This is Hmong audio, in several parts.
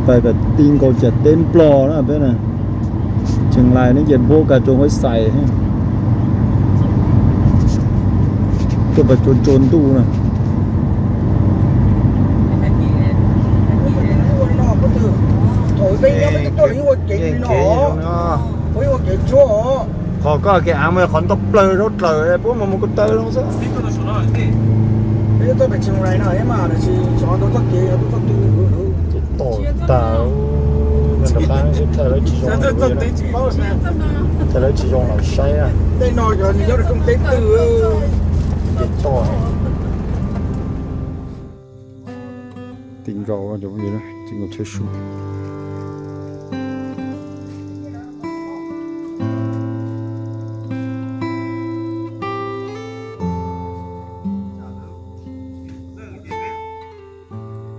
Pais kom ti nkaus cov teb nplog na peb na. Tseem lais ne ces npuab kas rau huab xais. Tuaj pais tsuas tsuas ntuj na. Qhov koj kev av mas qhov ntau plaws rau dlaws puab mas mus ko taw no xwb. Ces tom tas, thawj lawv tsis zoo, thawj lawv tsis zoo los saib. Ces tom. Ti nkaus, ti nkaus chaw su.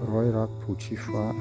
Rov ib rab phum tsib fab.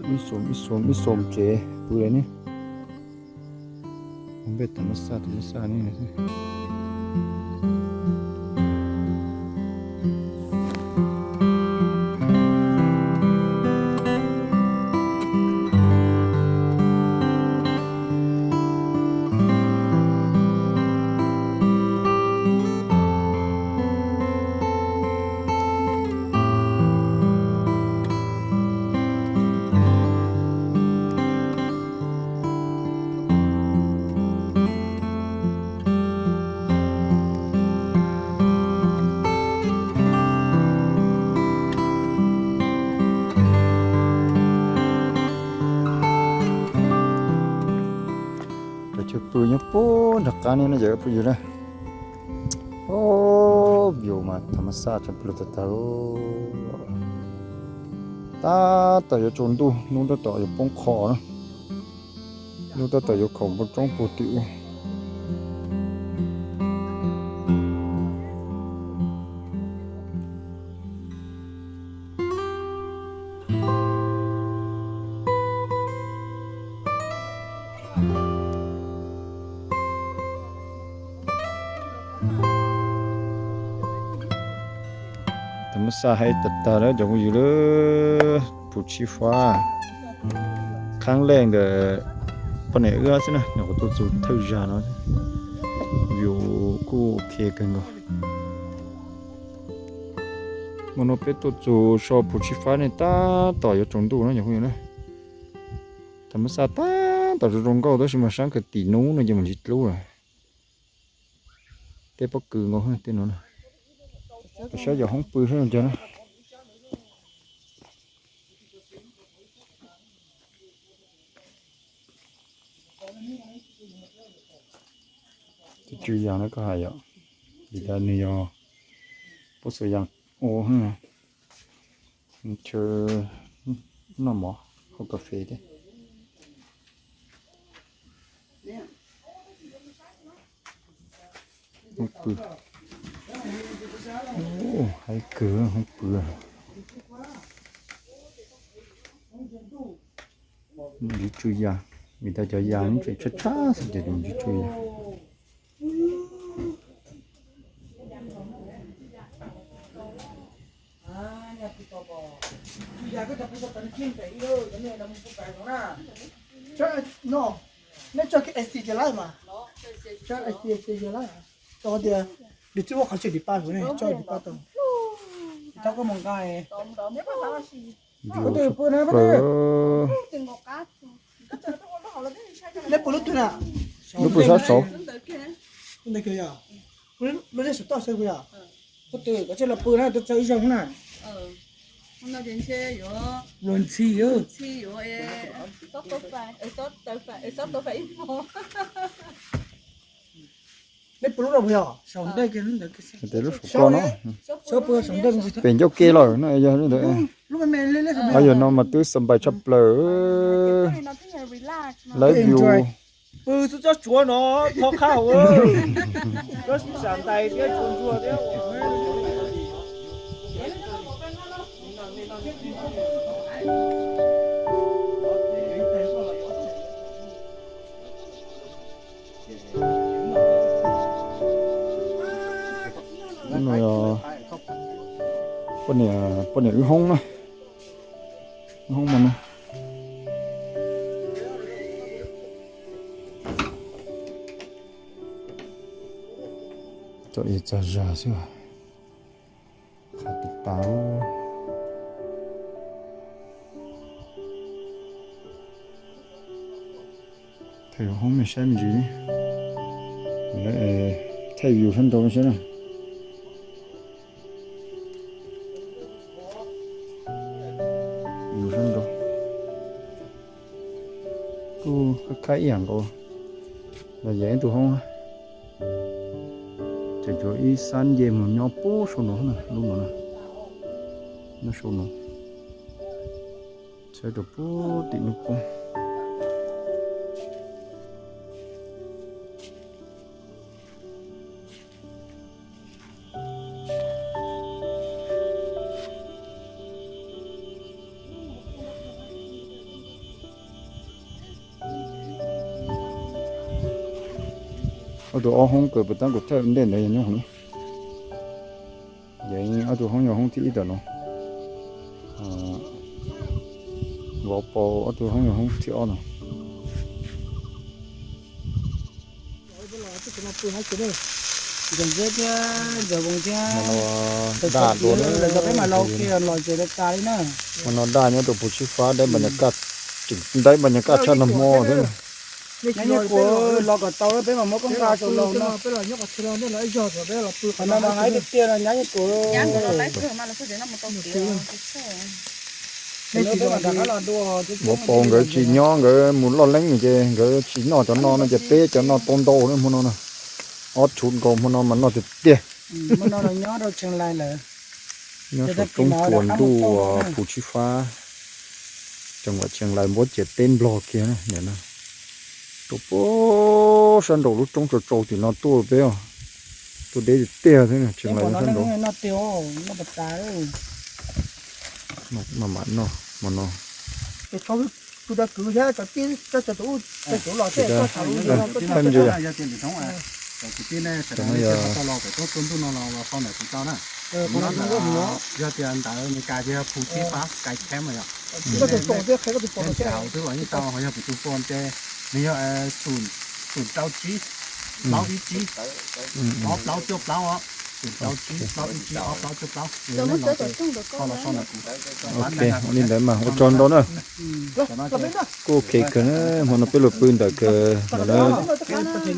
Ib xum ib xum ib xum tsev pw lawm ne. Ua npej tham mas xaj tham mas xaj ne. Cov chaw pw nyob puag nram qab ne no ces pw yus na. Ob, view mas tham mas xaj tshaj plaws tag tag. Tab tom yuav tsaus ntuj, hnub tab tom yuav poob qho na. Hnub tab tom yuav khaum npoo roob puag tim ub. Tham mas xaj hais tag tag lawm cov phooj ywg lawm, phum tsib fab. Qhaab leej ntawm poj niam wb xwb na, nyuam qhuav tuaj txug thawj zag no. View kuj ok kawg nkaus. Hmo no peb tuaj txug so phum tsib fab ne tab tom yuav tsaus ntuj na cov phooj ywg na. Tham mas xaj tab tom zoo zoo nkauj tab sis mas saab kawg tim nub no ces mus ntsis dlub lawm. Tej pob kws nkaus tej no. Saib yog hoob pw saib zoo cas na. Tus tswv yas no koj hais yom, vim tas nws yog pob xuas yas ua chaw noj mov, haus kas fes thiab. Hoob pw, haib kawg hoob pw. Ntsis tsw yas, vim tas cov yas tseem tshab tshab xwb ces ntsis tsw yas. Neb tso kiag S C ces laib mas. Tso S C, S C ces laib. Tau tias nws twb muaj qhov tswj dim paj huv ne, tso dim paj tau. Tau koj mus nqa. Neb pw lub twg na? Lub pw sab saud. Ntawd kiag yog lub nej saum toj xwb puas yog? Koj twb koj tsis los pw na, twb txog ib zaug na. Luag ntxhi, Neb pw lub no puas yog? Saum ntej kiag, tes lub saum koj no. Pem ncauj ke lawm no yog li ntawd. Ob yog no mas twb xa npais tshaj plaws. Lawv yus pw xwb tsob tsuav no tho qhab hauv, tsob sam ntais thiab tsuag ntsuag thiab. Poj niam wb hoob na, wb hoob mas na. Txog ib txog zog xwb. Qhov tus tau. Thaij hoob me saib me ntsis, thaij view sab nraud saib na. View sab nraud. Kuj khab khab ib yam nkaus. Los yog ib tug hoob. Tseem tshuav ib sab nce mus nyob puag saum no, lub no, nyob saum no. Saib rau puag tim lub poob. Ob tug ob hoob kawm puas tab kuv thaij ua ntej ntawd yog nyob hauv no. Yog ob tug hoob yog hoob thib ib tom no. Vauv Pau ob tug hoob yog hoob thib ob no. Daj dua, peb mam los ua ke los ces tas li na. Hmo no daj nyob rau Phu Tshib Fab, deb npas nyas kaj, tseem deb npas nyas kaj tshaj nag hmo thiab. Nyab Yeej Kuam, los kom tau peb mam muab koj nqa saum no. Qhov no mas hais tiag tiag no nyab Yeej Kuam. Vauv Pau nkawd tsis nyob, nkawd mus loj leeb ces nkawd tsis noj cov no no ces peb cov no tau ntau na hmo no na. Ob tshuv nkaus hmo no mas noj tiag tiag. Nyob saum roob tsuas ntuj Phu Tshib Fab, tseem vam tsees lawv npuab ciam teb Nplog kiag na. Rau puag sab nraum lub roob tsaus tsaus tim no tuaj peb os. Tuaj deb tiag tiag thiab tseem lawv sab nraud. Maj mam noj hmo no. Thaij ntsis. Cov no yog, yog tias ntawd Meskas ces yog Phu Tshib Fab Kai Camp yom. Hauv twb los yeej tau ho yog kuv tus phone ces nws yog xum, xum rau tsib, plaub ib tsib, ob plaub cuaj plaub, xum rau tsib, plaub ib tsib, ob plaub cuaj plaub. Ok, ua li ntawd mas ua tsaug ntau na. Kuj ok kawg na, hmo no peb los pw ntawm kawg no na.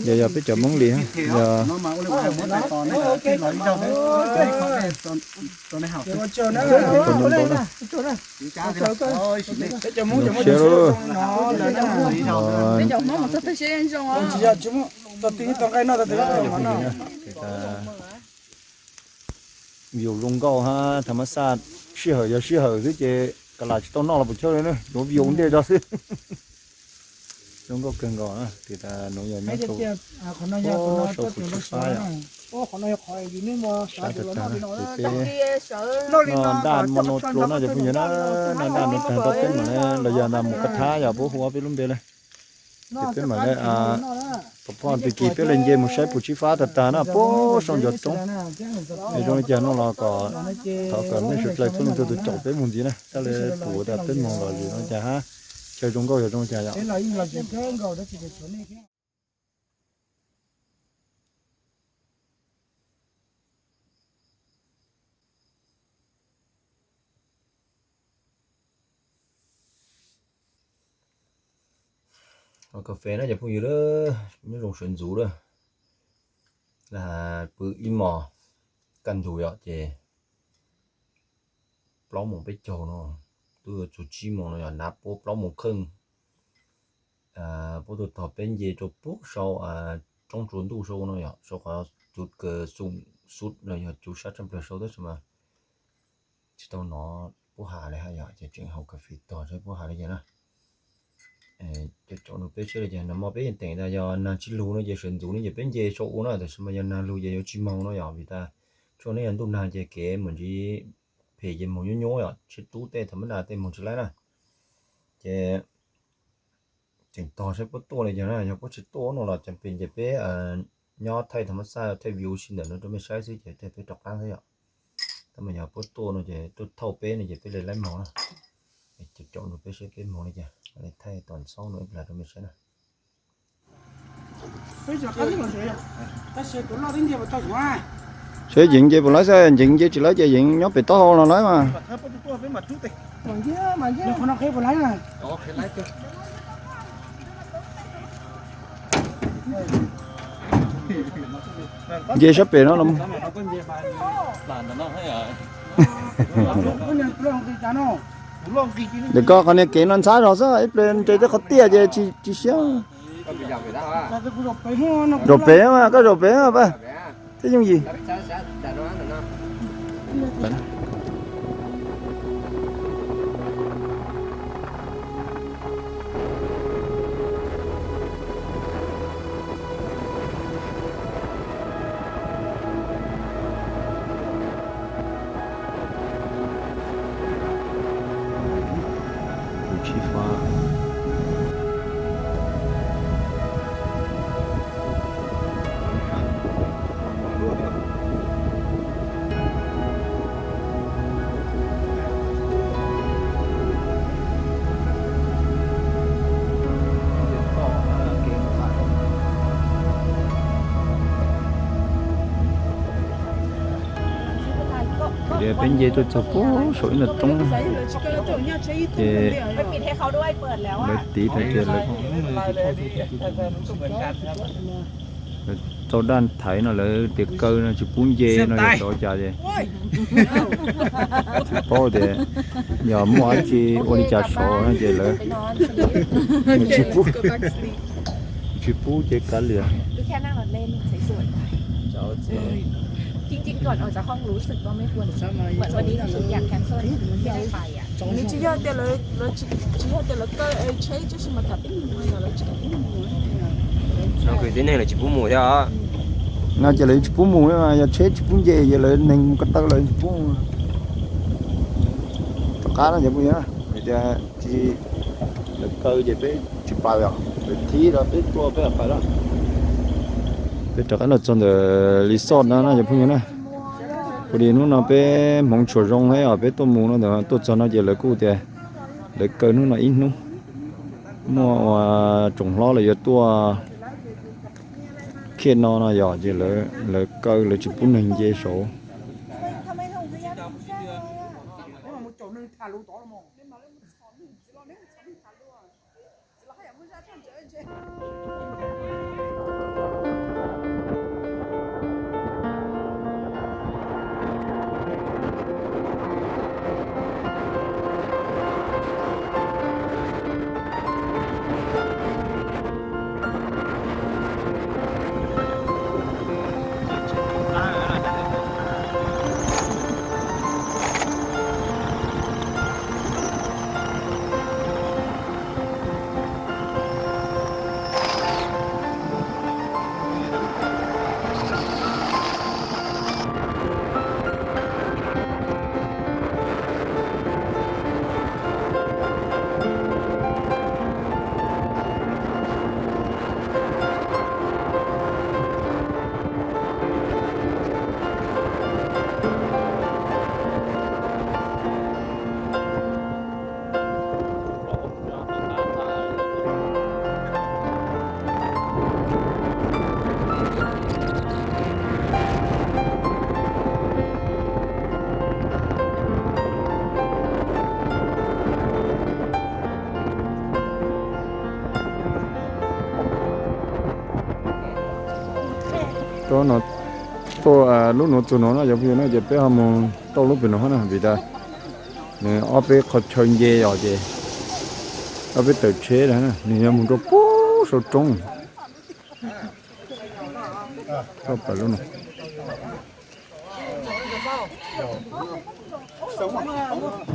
Yog, yog peb cov Hmoob Lis, yog ua tsaug ntau na. Zoo siab lauj. View zoo nkauj hab tham mas xaj, sij hawm yog sij hawm xwb ces ka las tsis tau noj los puas chawj li na, yuav view ua ntej zog xwb. Zoo nkauj kawg nkaus na, tis tas nuav yog nyob rau, sau Phu Tshib Fab yom. Sab tag tag na, ces peb noj daj mo no dlua no cov phooj ywg na, noj daj no tag nrho peb mam le, los yog ntawd mus kab thab yog puab hu ob peb lub npe le. Ces peb mam le, tom poj tag kis peb le nce mus saib Phu Tshib Fab tag tag na, puag saum ncov roob. Es zoo li cas no los kom, thov kom nej sawv dlawg txhua leej txhua tus caum peb mus ntxiv na, taj le pum tas peb moog los zim no cas hab, chaw zoo nkauj yog zoo li cas yom. Ua kas fes na cov phooj ywg, nyob zoo sawv ntxuv lawm. Pw ib mos kaj ntug yom ces plaub moos peb caug no, twb yuav txug tsib moos no yog, nav puab plaub moos kheej. Puab tuaj tog peb nce rau puag sau roob tsuas ntuj sau no yom, sau qhov cov kaw xum xub los yog cov sab tshaj plaws sau tab sis mas tsis tau nov pub hav li hab yom, ces tseem haus kas fes tog saib pub hav li cas na. Cov caum rau peb saib li cas, nag hmo peb yeej teem tas yog nag tsis lug no ces sawv ntxuv no ces peb nce sau ua na, tab sis mas yog nag lug ces yuav tsis moog no yom, vim tas tshuav no yog ntuj nag ces kev mus ntsis phem ces moog nyuab nyuab yom, tsheb tub tej thaum mab nag tej moog tsis laib na. Ces tseem tog saib puab tuaj li cas na, yog puab tsis tuaj no los cas pem ces peb nyob thaij thaum mab xaj thaij view sib ntawm no rau mej saib xwb ces tej peb rov qab xwb yom. Tab mas yog puab tuaj no ces tuaj thauj peb no ces peb li laib moog na. Ces caum rau peb saib peb moog li cas, li thaij tom xoob no ib plag rau mej saib na. Saib yeev nce puas laib xwb, yeev nce tsis laib ces yeev nyob pem taub hau los laib mas. Nce sab pem no los. Ntawm koj qhov niag kev no ntxhab zog xwb, ib pliag nres tej qhov tiaj ces tsis siab. Zaum pem, koj zaum pem mas pab, thiab yooj yim. Tias peb nce tuaj txog puag saum ib nta roob, ces lawv tiv tau tias lawv tau daj thaiv no lawv tias kaw no tsis pub nce no yog ua cas ces tsis paub tias yog muaj dab tsi ua li cas saud no ces lawv tsis pub, tsis pub ces kav liam. Nws tsis yog tias lawv, tsis yog tias lawv kaw es tsheb tsis mas tham peb mus, lawv tsis kam peb mus. Tib neeg lawv tsis pub mus thiab. No ces lawv tsis pub mus, yog tsheb tsis pub nce ces lawv neeg mus ko taw lawv tsis pub mus. Rov qab no ces phooj ywg, hais tias tsis, lawv kaw ces peb tsis pais os, lawv thib rau peb tuaj peb pais lawm. Peb rov qab los txog ntawm resort no no ces phooj ywg na, kuv li hnub no peb hmoov tshua zoo thiab os, peb tuaj mus no ntawd tuaj txog no ces lawv kuj tias lawv kaw hnub no ib hnub, muaj ua tsoom hlob lawv yuav tuaj khiaj no no yog ces lawv kaw lawv tsis pub neeg nce saud. Rau no, tuaj lub nuav txug nuav no yog phooj ywg no ces peb ho mus tau lub pem nuav na, vim tas nws ob peb qhov chaw nce os ces ob peb tawm tsheb na, nws yog mus rau puag saum roob. Koj pais lub no.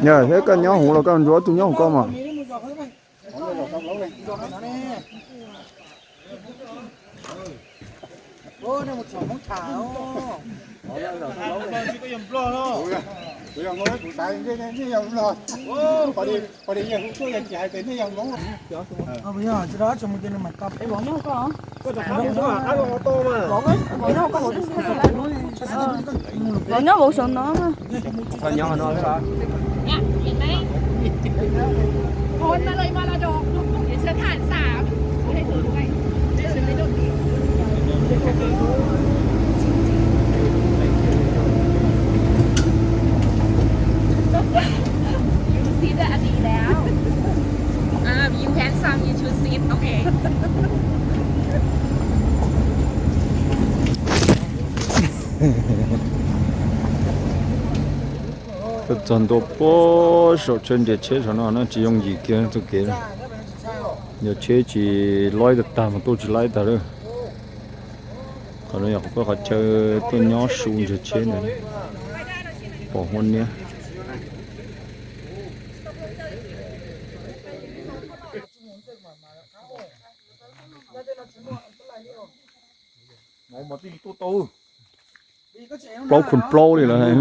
Yog thiab koj nyob hauv los koj ntsuas tus nyob hauv koj mas. Vov nyob vauv saum no na. คนมาเลยมรดก เดี๋ยวฉันหารสามให้เธอด้วย You sit อันนี้แล้ว อ่า you handsome you should sit โอเค Tuaj txog ntua puag saum chaw nres tsheb saum no na, tsis yooj yim kiag txoj kev. Yog tsheb tsis laib tag tag mas tuaj tsis laib tag lawm. Qhov no yog qhov chaw tuaj nyob su nres tsheb ntawd, pom huab niab. Plaub khun plaub li lawm.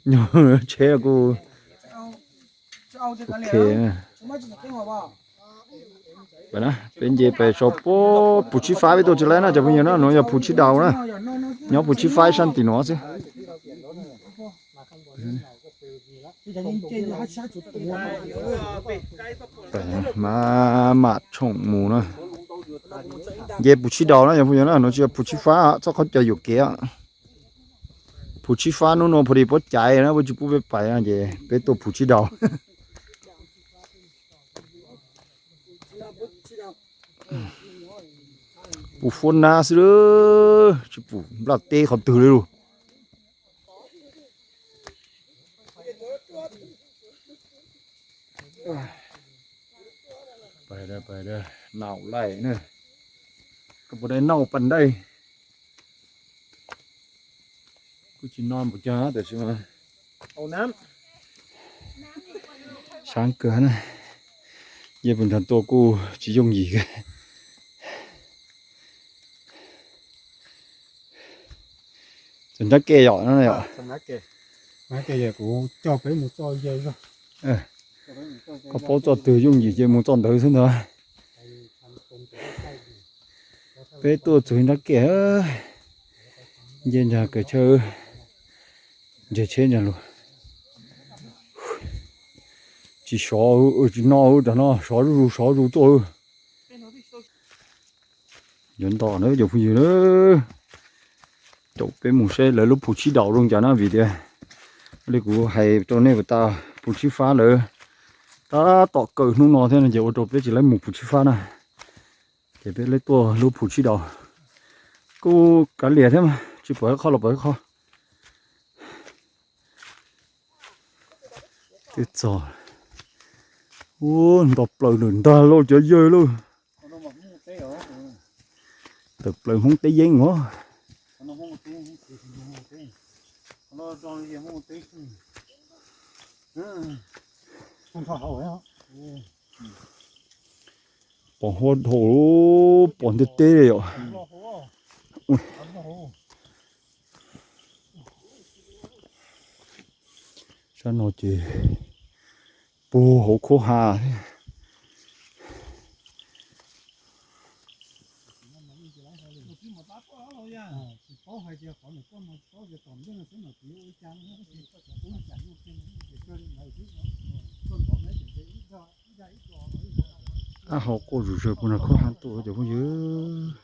Nyob tsheb kuj ok. Peb nce pem saum puag Phu Tsib Fab, peb tuaj tsis laib na cov phooj ywg na, no yog Phu Tsib Daus na. Nyob Phu Tsib Fab sab tim no xwb. Mas mam tshoom mus na. Nce Phu Tsib Daus na cov phooj ywg na, no tsis yog Phu Tsib Fab, txhob khaub ncaws yuam kev. Phu Tsib Fab hnub no pha di puab caiv na, puab tsis pub peb pais ces peb tuaj Phu Tsib Daus. Pum fuab nab xwb, tsis pum nplaj teb qhov twg li lus. Pais, pais, naum laij na. Koj puas dai naum pas dai? Kuj tsis no npaum cas tab sis mas sab kawg na. Yog puas nrog tuaj kuj tsis yooj yim. Txog nrab ke yom, no yom. Kuv coj peb mus txoj, koj paub txoj twg yooj yim ces mus txoj ntawd xwb ntag. Peb tuaj txog nrab ke, nce ntag kawg chaw, nres tsheb ntag lus. Tsis sov, tsis no, rau no sov zuj zus sov zuj zus tuaj. Yuav nto na cov phooj ywg na, caum peb mus saib lawv lub Phu Tsib Daus zoo cas na, vim tias li kuv hais rau nej puas tas, Phu Tsib Fab lawv tab tom kaw hnub no thiab no ces ua rau peb tsis laib mus Phu Tsib Fab na. Ces peb laib tuaj lub Phu Tsib Daus, kuj kav liam thiab mas tsis pom ib qho los pom ib qho. Twb txog, ua nto plaws lawm ntag lauj cov yawg lauj. Tawm plaws Hmoob teb yeeb os. Pom huab dhau, pom ntiaj teb li yom. Sab no ces puag hauv khuab ha thiab. Ab, hau quaj zus zog puag nram khuab ha tuaj cov phooj ywg.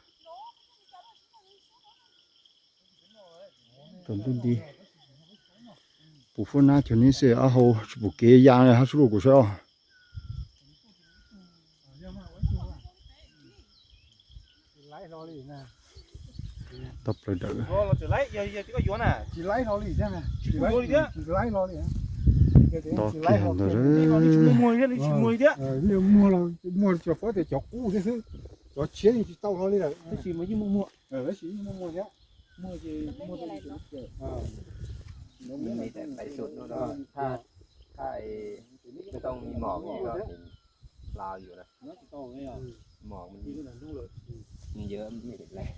Tau ntuj nti, pum fuab nab cov neb xwb, ab hau tsis pum kev ya hab sub luj kuv saib os. Tau plaws dawm. Tau kiag ntawd. Cov tshiab yeej tsis tau hlo li lawm. Tab sis mas yeej muaj muag. Tab sis yeej muaj muag thiab. Muag ces muag tau li cov no. Nws me tam pais sum no, thaj, thaj es tau me mom no hla yus na. Mom me yam lawm.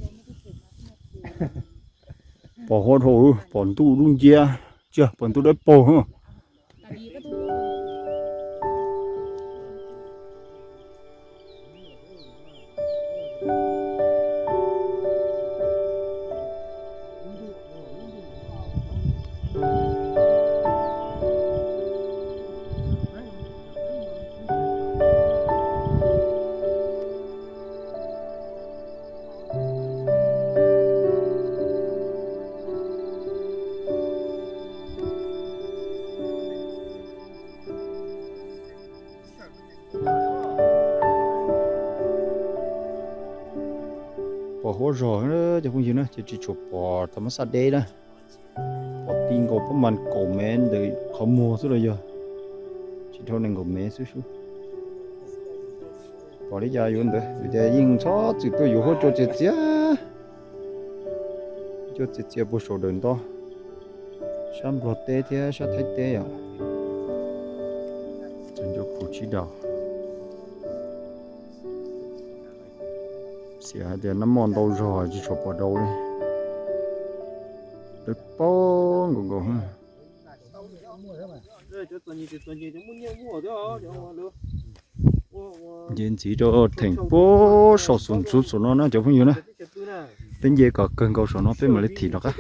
Pom huab dhau, pom ntuj dub nciab, tsiag pom ntuj dawb paug. Pom huab zog cov phooj ywg na, ces tsis tshua pom tham mas xaj deb na. Pom ti nkaus pob mas kaum mev ntawm qhov muag xwb los yog tsis dhau nees nkaum mev xwb sub. Pom li cas yuav ntawd, vim tias yeej txhob txwm tuaj yuav huab cua txias txias. Cua txias txias puag saum daws nto, sab Nplog teb thiab sab Thaib teb yom. Txog nco pus tsib daus. Xiam hais tias nab moj ntau zog tsis tshua pom daus li. Dawb paug nkaus nkaus. Nce ntxiv rau theem puag saum xus ntxuv saum no na cov phooj ywg na. Peb nce kom kawg nkaus saum no peb mam li thim rov qab.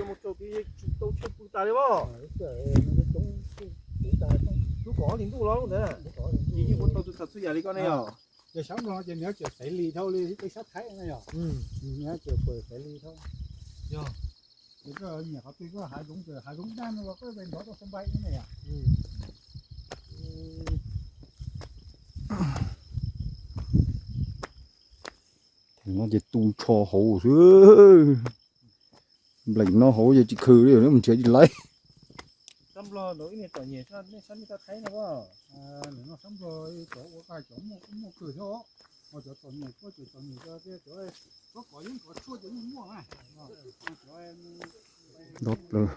Yog sab Nplog ces nws yuav tsum xaiv li dhau li peb sab Thaib na yog. Nws yuav tsum xaiv li dhau. Yog, nyiam qhov twg koj hav zoov, hav zoov daj no los koj nrov rau xab npais na yog. Theem no ces tu nrho hauv xwb. Npleem no hauv ces tsis khw li, mus nrhiav tsis laib. Nto plaws.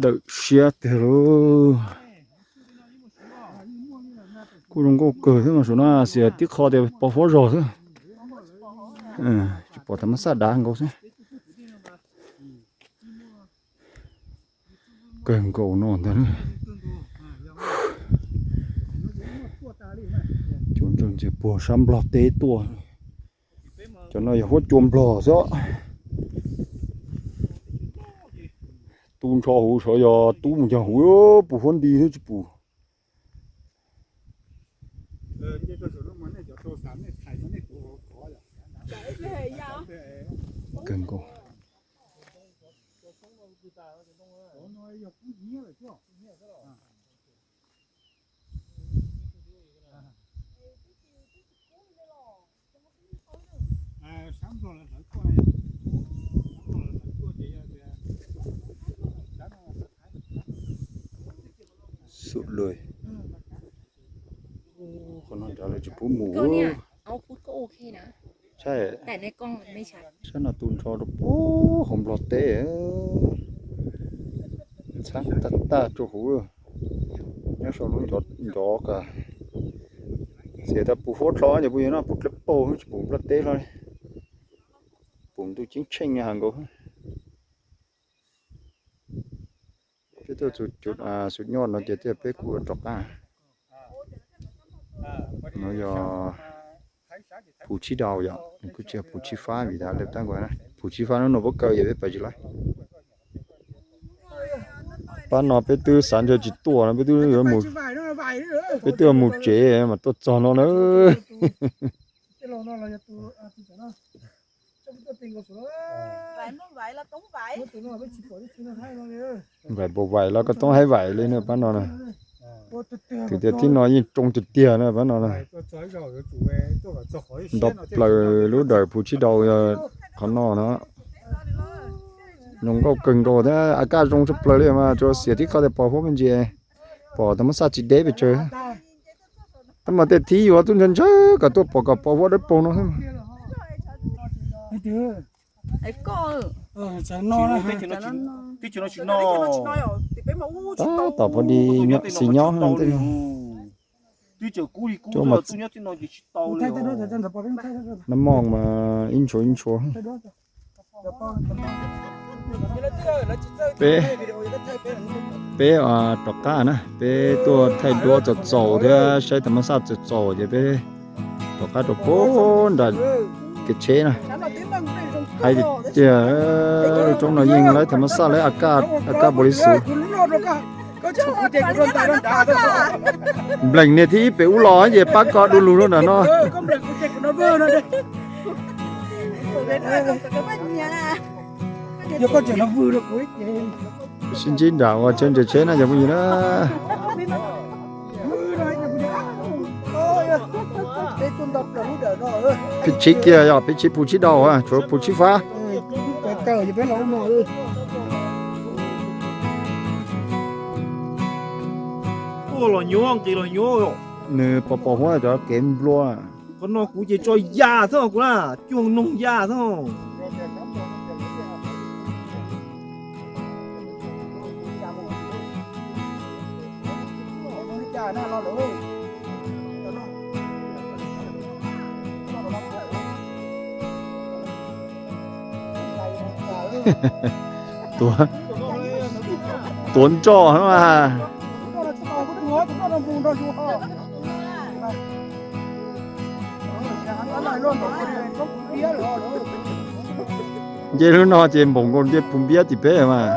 Dawm siab tiag lauj. Kuj zoo nkauj kawg thiab mas saum no xiam tib qho tias pos huab zog xwb. Tsis pom tham mas xaj dav nkaus xwb. Kawg nkaus no ntag. Cua ntsawg ntxiag puag sab Nplog teb tuaj. Cov no yog huab cua Nplog xwb. Tu nrho huv, sav yog tub mus cog huv, pus huab nti xwb tsis pum. Kawg nkaus. Xub lawm. Qhov no nrad lawv tsis pub mus. Sab no tu nrho rau puag hauv Nplog teb. Ntxhab tag tag rau huv. Nyob sau lub ncov ka. Xiam tas pus huab dlho ces pus yog no pus dlawb paug tsis pum Nplog teb hlo li. Pum ntuj ceeb tsheej has nkaus. Peb tuaj xus nyoj no ces thiaj peb kuj rov qab. No yog pus tsib daus yom, nws kuj tsis yog pus tsib fab vim tas lawv tab nkaus na. Pus tsib fab no no puab kaw yog peb pais tsis laib. Pab no peb twb xav ntshe tsis tuaj no, peb twb yuav mus, peb twb yuav mus tsev mas tuaj txog no na. Vais npaum vais los koj toob haib vais li na pab no na. Kwv tias thib no yeej tsoo tiag tiag na pab no na. Nto plaws lub dawm pus tsib daus yog qhov no na. Zoo nkauj kawg nkaus thiab a kaj zoo tshaj plaws li mas tsuas xiam tib qho tias pos huab me ntsis, pom tas muab xaj tsis deb pes tsawg. Tab mas tej thib yuav tub ntshaw ntshaw kom tuaj pom kom pom vuab dawb paug no. Tab tom pov di xis nyob tej. Coj mas nab moos mas ib ntshua ib ntshua. Peb, peb rov qab na, peb tuaj thaij duab txaus txaus thiab saib tham mas xaj txaus txaus ces peb rov qab rau puag nram kev tsheb na. Hais tias roob no yeej laib tham mas xaj laib a kaj npaum li xwb. Npleem niag thib ib pem ub los ces pab koj du lug rau nram no. Sib ntsib nram ua tsheb ntsia tsheb na cov phooj ywg na. Phib tsib kiag yog phib tsib puv tsib daus, tshuav puv tsib fab. Nws pom pom huab cov kev nplua. Qhov no kuv ces tso ya xwb kuv na, cuag noog ya xwb. Tuav, tuav nroj mas. Nce lub no ces npaum nkaus nce puv npiab tim peb mas.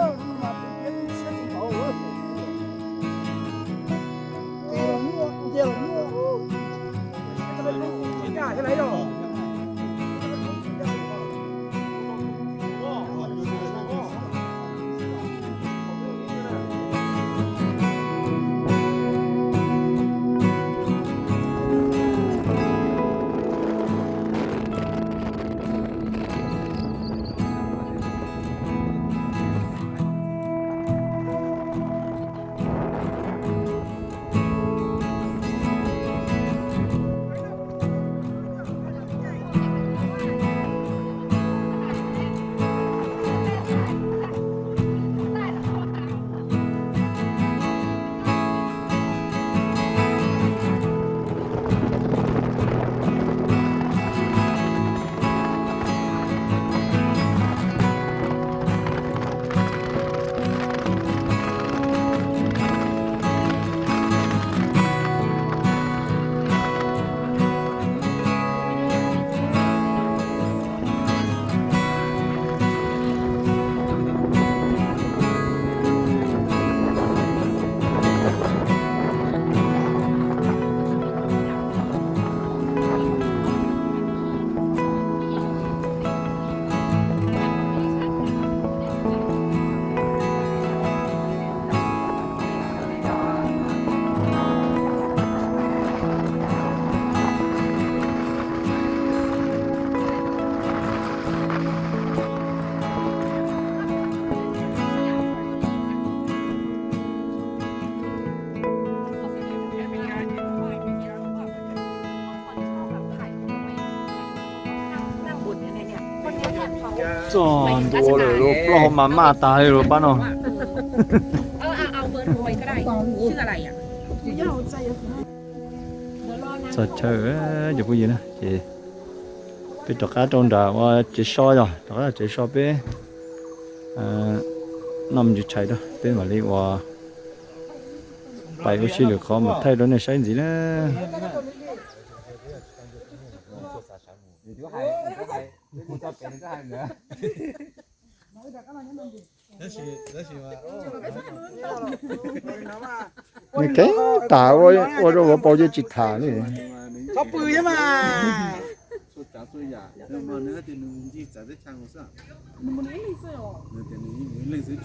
Txog ntua lawm, lub plaub hau mas maj tas li lawm pab no. Txog chaw, cov phooj ywg na, ces peb rov qab rau nram ua tsev so, yog rov qab tsev so peb noj me ntsis tshais rau peb mam li ua pais ua si lwm qhov mus thaij rau nej saib ntxiv na. Nws keeb tas ua rau vauv paus ces tsis tham li. Nws tias nws mus ib leeg xwb,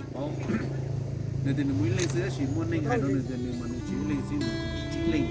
tab sis muaj neeg hais rau nws tias nws mas nws tsis ib leeg xwb, nws tsis leeg.